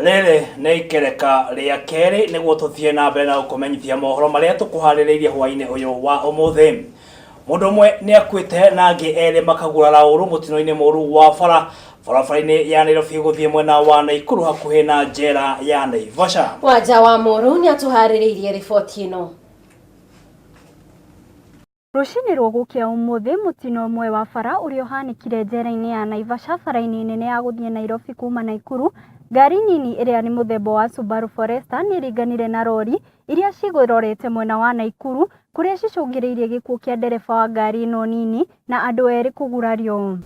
Rĩrĩ nĩ ikereka rĩa kerĩ nĩguo tũthiĩ na mbere na gũkũmenyithia mohoro marĩa tũkũharĩrĩirie hwaĩ-inĩ ũyũ wa ũmũthĩ. Mũndũ ũmwe nĩ akuĩte na angĩ erĩ makagurara ũru mũtino-inĩ mũru wa bara barabara-inĩ ya Nairobi gũthiĩ mwena wa Naikuru hakuhĩ na njera ya Naivasha. Wanja wa Mũru nĩ atũharĩrĩirie riboti ĩno. Rũcinĩ rwa gũkĩa ũmũthĩ mũtino ũmwe wa bara ũrĩa ũhanĩkire njera-inĩ ya Naivasha bara-inĩ nene ya gũthiĩ Nairobi kuma Naikuru, ngari nini ĩrĩa nĩ mũthemba wa Subaru Forester nĩ ĩringanire na rori iria cigũrorete mwena wa Naikuru kũrĩa cicũngĩrĩirie gĩkuũ kĩa ndereba wa ngari ĩno nini na andũ erĩ kũgurario.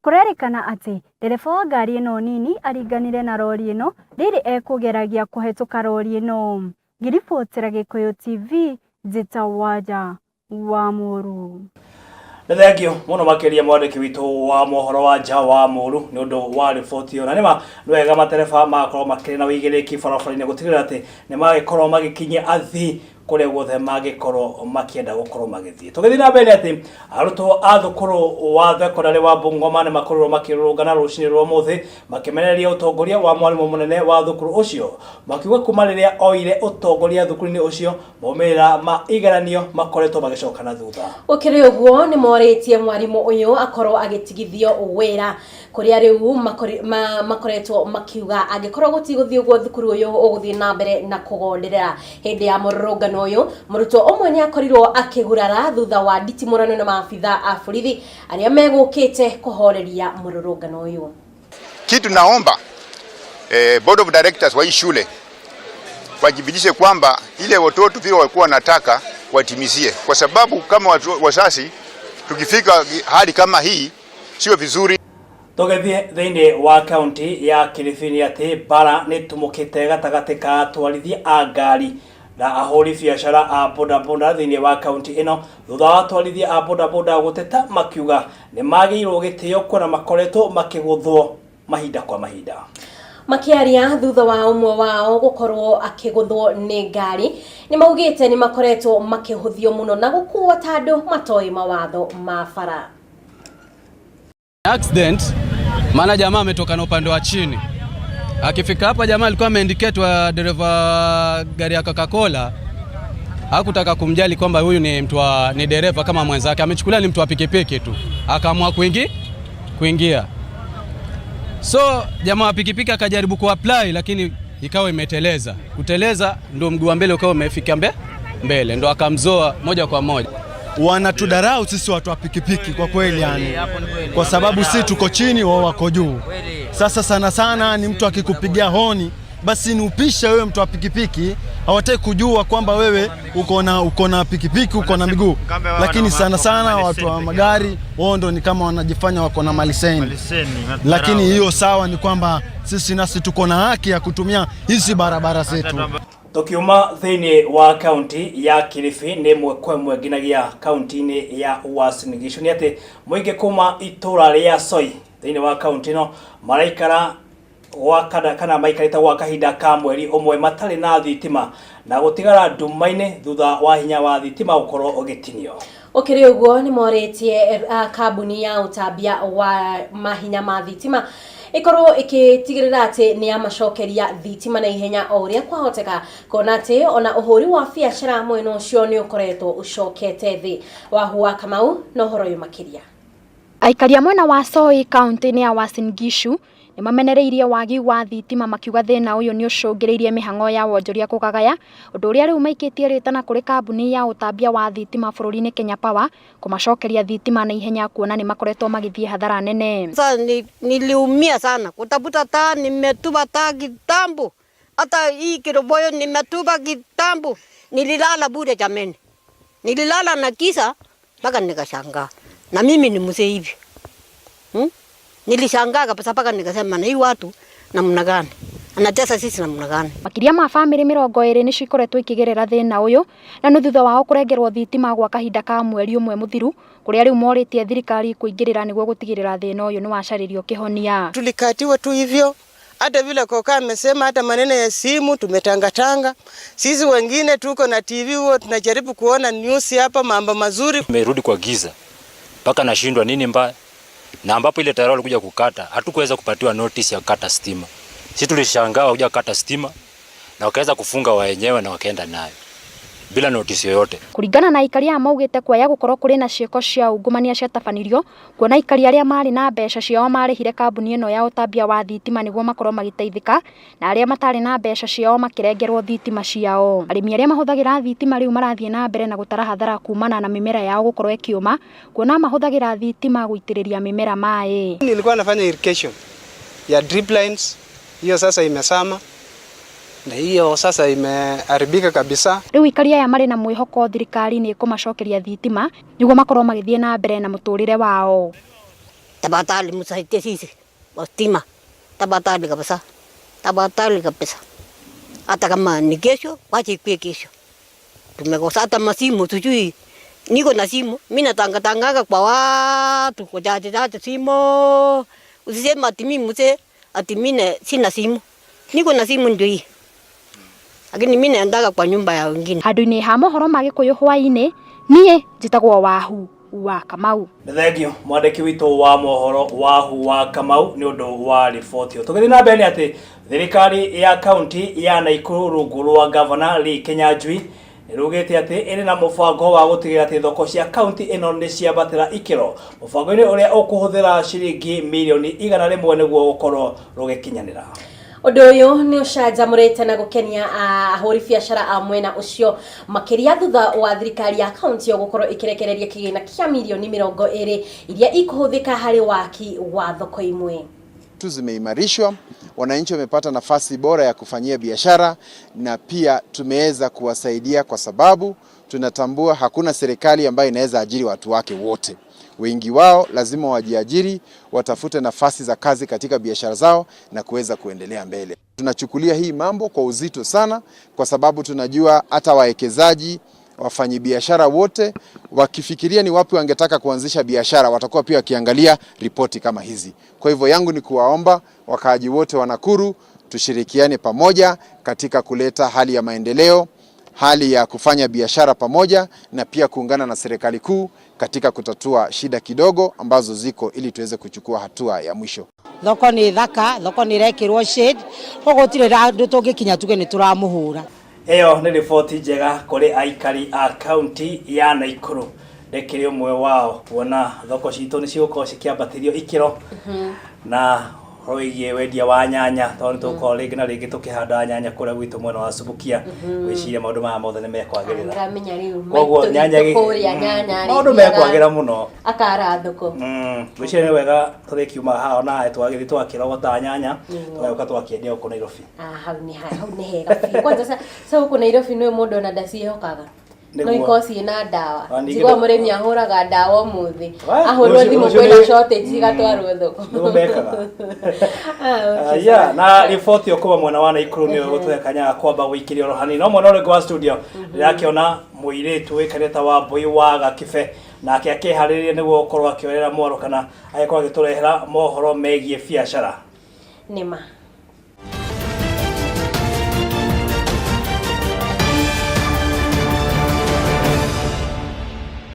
Kũrerĩkana atĩ ndereba wa ngari ĩno nini aringanire na rori ĩno rĩrĩ ekũgeragia kũhetũka rori ĩno. Ngĩribotera Gĩkũyũ TV, njĩtagwo Wanja wa Mũru. Nĩ thengio mũno makĩria mwandĩki witũ wa mohoro wa nja wa Mũru nĩ ũndũ wa riboti ĩyo. Na nĩma nĩ wega matereba magakorwo makĩrĩ na ũigĩrĩrĩki barabara-inĩ gũtigĩrĩra atĩ nĩ magĩkorwo magĩkinyia athii kũrĩa guothe mangĩkorwo makĩenda gũkorwo magĩthiĩ. Tũgĩthiĩ na mbere nĩ atĩ arutwo a thukuru wa thekondarĩ wa Bungoma nĩ makorirwo makĩrũrũngana rũcinĩ rwa ũmũthĩ makĩmenereria ũtongoria wa mwarimũ mũnene wa thukuru ũcio, makiuga kuma rĩrĩa oire ũtongoria thukuru-inĩ ũcio maumĩrĩra ma igeranio makoretwo magĩcoka na thutha. Gũkĩrĩ ũguo nĩ morĩtie mwarimũ ũyũ akorwo agĩtigithio wĩra kũrĩa rĩu makoretwo makiuga angĩkorwo gũtigũthiĩ ũguo thukuru ũyũ ũgũthiĩ na mbere na kũgonderera. Hĩndĩ ya mũrũrũngano ũyũ mũrutwo ũmwe nĩ akorirwo akĩgurara thutha wa nditimũrano na maabitha a borithi arĩa megũkĩte kũhoreria mũrũrũngano ũyũ. Kitu naomba board of directors wa hii shule wajibidishe kwamba ile watoto vile walikuwa wanataka watimizie, kwa sababu kama wazazi tukifika hali kama hii sio vizuri. Tũgĩthiĩ thĩinĩ wa kaunti ya Kilifi nĩ atĩ mbara nĩ tumũkĩte gatagatĩ ka atwarithia a ngari na ahũri biacara a bodaboda thĩinĩ wa kaunti ĩno thutha wa atwarithia a bodaboda gũteta makiuga nĩ magĩirwo gĩtĩo kuona makoretwo makĩgũthwo mahinda kwa mahinda. Makĩaria thutha wa ũmwe wao gũkorwo akĩgũthwo nĩ ngari nĩ maugĩte nĩ makoretwo makĩhũthio mũno na gũkuo ta andũ matoĩ mawatho ma bara. Accident maana jamaa ametoka na upande wa chini. Akifika hapa jamaa alikuwa ameindicate wa dereva gari ya Coca-Cola. Hakutaka kumjali kwamba huyu ni mtu wa, ni dereva kama mwenzake. Amechukulia ni mtu wa pikipiki tu. Akaamua kuingia. So jamaa wa pikipiki akajaribu kuapply lakini ikawa imeteleza. Kuteleza ndo mguu wa mbele ukawa umefika mbele, ndo akamzoa moja kwa moja. Wanatudarau sisi watu wa pikipiki kwa kweli yani. Kwa sababu sisi tuko chini wao wako juu. Sasa sana sana ni mtu akikupigia honi basi ni upishe wewe mtu wa pikipiki, hawataki kujua kwamba wewe uko na pikipiki, uko na miguu. Lakini sana sana watu wa magari wao ndo ni kama wanajifanya wako na maliseni. Lakini hiyo sawa, ni kwamba sisi nasi tuko na haki ya kutumia hizi barabara zetu. Tukiuma thĩinĩ wa kaunti ya Kilifi nĩ ĩmwe kwa ĩmwe nginyagia kaunti-inĩ ya Uasin Gishu nĩ atĩ mũingĩ kuma itũra rĩa Soi thĩinĩ wa kaunti ĩno maraikara gwa kana maikarĩte gwa kahinda ka mweri ũmwe matarĩ na thitima na gũtigara nduma-inĩ thutha wa hinya wa thitima gũkorwo ũgĩtinio. Ũkĩrĩ ũguo nĩ morĩtie kambuni ya ũtambia wa mahinya ma thitima ĩkorwo ĩgĩtigĩrĩra atĩ nĩ yamacokeria thitima na ihenya o ũrĩa kwahoteka, kuona atĩ ona ũhũri wa biacara mwena ũcio nĩ ũkoretwo ũcokete thĩ. Wahu wa Kamau na ũhoro ũyũ makĩria. Aikari a mwena wa Soi kaunti-inĩ ya Uasin Gishu nĩ mamenereirie wagi wa thitima makiuga thĩna ũyũ nĩ ũcũngĩrĩirie mĩhang'o ya wonjoria kũgagaya, ũndũ ũrĩa rĩu maikĩtie rĩtana kũrĩ kambuni ya ũtambia wa thitima bũrũri-inĩ Kenya Power kũmacokeria thitima na ihenya kuona nĩ makoretwo magĩthiĩ hathara nene. Sasa niliumia sana kutafuta taa, nimetupa taa kitambo, hata hii kiroboyo nimetupa kitambo, nililala bure jameni, nililala na kisa mpaka nikashangaa, na mimi ni mzee hivi. Nilishangaa kabisa mpaka nikasema na hii watu namna gani? Anatesa sisi namna gani? Makĩria ma bamĩrĩ mĩrongo ĩrĩ nĩcio ikoretwo ikĩgerera thĩna ũyũ na nĩ thutha wao kũrengerwo thitima gwa kahinda ka mweri ũmwe mũthiru, kũrĩa rĩu morĩtie thirikari kũingĩrĩra nĩguo gũtigĩrĩra thĩna ũyũ nĩ wacarĩrio kĩhonia. Tulikatiwa tu hivyo, hata vile koka amesema, hata maneno ya simu tumetangatanga. Sisi wengine tuko na TV huo tunajaribu kuona news hapa, mambo mazuri. Tumerudi kwa giza. Mpaka nashindwa nini mbaya. Na ambapo ile tarehe walikuja kukata, hatukuweza kupatiwa notice ya kukata stima. Sisi tulishangaa wakuja kukata stima na wakaweza kufunga wenyewe na wakaenda nayo bila notice yoyote. Kũringana na aikari aya, maugĩte kwaya gũkorwo kũrĩ na ciĩko cia ungumania ciatabanirio, kuona aikari arĩa marĩ na mbeca ciao marĩhire kambuni ĩno ya ũtambia wa thitima nĩguo makorwo magĩteithĩka, na arĩa matarĩ na mbeca ciao makĩrengerwo thitima ciao. Arĩmi arĩa mahũthagĩra thitima rĩu marathiĩ na mbere na gũtara hathara kumana na mĩmera yao gũkorwo ĩkĩũma, kuona mahũthagĩra thitima gũitĩrĩria mĩmera maĩ. Nilikuwa nafanya irrigation ya drip lines, hiyo sasa imesama na hiyo sasa imeharibika kabisa. Rĩu aikari aya marĩ na mwĩhoko thirikari nĩ ĩkũmacokeria thitima nĩguo makorwo magĩthiĩ na mbere na mũtũrĩre wao. Tafadhali msaidie sisi wa stima, tafadhali kabisa, tafadhali kabisa. Hata kama ni kesho, wache ikuwe kesho. Tumekosa hata masimu, sijui niko na simu, mimi natangatangaga kwa watu kuchache chache simu. Usiseme ati mimi mzee, ati mimi sina simu. Niko na simu ndio hii, lakini mimi naendaga kwa nyumba ya wengine. Handũ-inĩ ha mohoro ma Gĩkũyũ hwaĩ-inĩ, niĩ njĩtagwo Wahu wa Kamau. Nĩ thengio mwandĩki witũ wa mohoro Wahu wa Kamau nĩ ũndũ wa riboti ĩyo. Tũgĩthiĩ na mbere nĩ atĩ thirikari ya kaunti ya Naikuru rungu rwa gavana Lee Kinyanjui nĩrugĩte atĩ ĩrĩ na mũbango wa gũtigĩrĩra atĩ thoko cia kaunti ĩno nĩ ciambatĩra ikĩro, mũbango-inĩ ũrĩa ũkũhũthĩra ciringi mirioni 100 nĩguo gũkorwo rũgĩkinyanĩra. Ũndũ ũyũ nĩ ũcanjamũrĩte na gũkenia ahũri biacara a mwena ũcio, makĩria thutha wa thirikari ya kaunti ĩyo gũkorwo ĩkĩrekereria kĩgĩna kĩa mirioni 20 iria ikũhũthĩka harĩ waki wa thoko imwe. Tu zimeimarishwa, wananchi wamepata nafasi bora ya kufanyia biashara, na pia tumeweza kuwasaidia kwa sababu tunatambua hakuna serikali ambayo inaweza ajiri watu wake wote. Wengi wao lazima wajiajiri, watafute nafasi za kazi katika biashara zao na kuweza kuendelea mbele. Tunachukulia hii mambo kwa uzito sana, kwa sababu tunajua hata wawekezaji, wafanyibiashara wote wakifikiria ni wapi wangetaka kuanzisha biashara, watakuwa pia wakiangalia ripoti kama hizi. Kwa hivyo yangu ni kuwaomba wakaaji wote wa Nakuru tushirikiane pamoja katika kuleta hali ya maendeleo, hali ya kufanya biashara pamoja, na pia kuungana na serikali kuu katika kutatua shida kidogo ambazo ziko ili tuweze kuchukua hatua ya mwisho. Thoko nĩ thaka, thoko nĩ ĩrekĩrwo shade, koguo gũtirĩ handũ tũngĩkinya tuge nĩ tũramũhũra. Ĩyo nĩ riboti njega kũrĩ aikari a kaunti ya Naikuru. Ndĩkĩrĩ ũmwe wao kuona thoko citũ nĩ cigũkorwo cikĩambatĩrio ikĩro na ũhoro wĩgiĩ wendia wa nyanya, tondũ nĩ tũgũkorwo rĩngĩ na rĩngĩ tũkĩhanda nyanya kũrĩa gwitũ mwena wa Subukia. Gwĩciria maũndũ maya mothe nĩ mekwagĩrĩra. Ndĩramenya rĩu Koguo maitũ nyanya witũ kũrĩa nyanya maũndũ mekwagĩra mũno. Akara thoko. Gwĩciria nĩ wega tũrĩkiuma haha onawe twagĩthiĩ twakĩrogota nyanya, tũgagĩũka twakĩendia gũkũ Nairobi. Ah, hau nĩ hega biũ. Kwanza sa gũkũ Nairobi nĩ mũndũ ona ndaciĩhokaga, no Nĩguo. ikorwo ciĩna ndawa. Ah, ningĩ Njiguaga mũrĩmi ahũraga ndawa ũmũthĩ, Wa, ahũrwo thimũ rũciũ kwĩna shortage, igatwarwo thoko. Nĩguo mekaga. Ah, okay, Yeah, sawa. Na riboti ĩyo kuma mwena wa Naikuru nĩyo gũtũhe kanya ga kwamba gũikĩria oro hanini, no mwena ũrĩa ũngĩ wa studio ndĩrakĩona mũirĩtu wĩkarĩte ta wa Mbũi wa Gakibe, nake akĩharĩrĩria nĩguo gũkorwo akĩoerera mwaro kana agĩkorwo agĩtũrehera mohoro megiĩ biacara. Nĩma.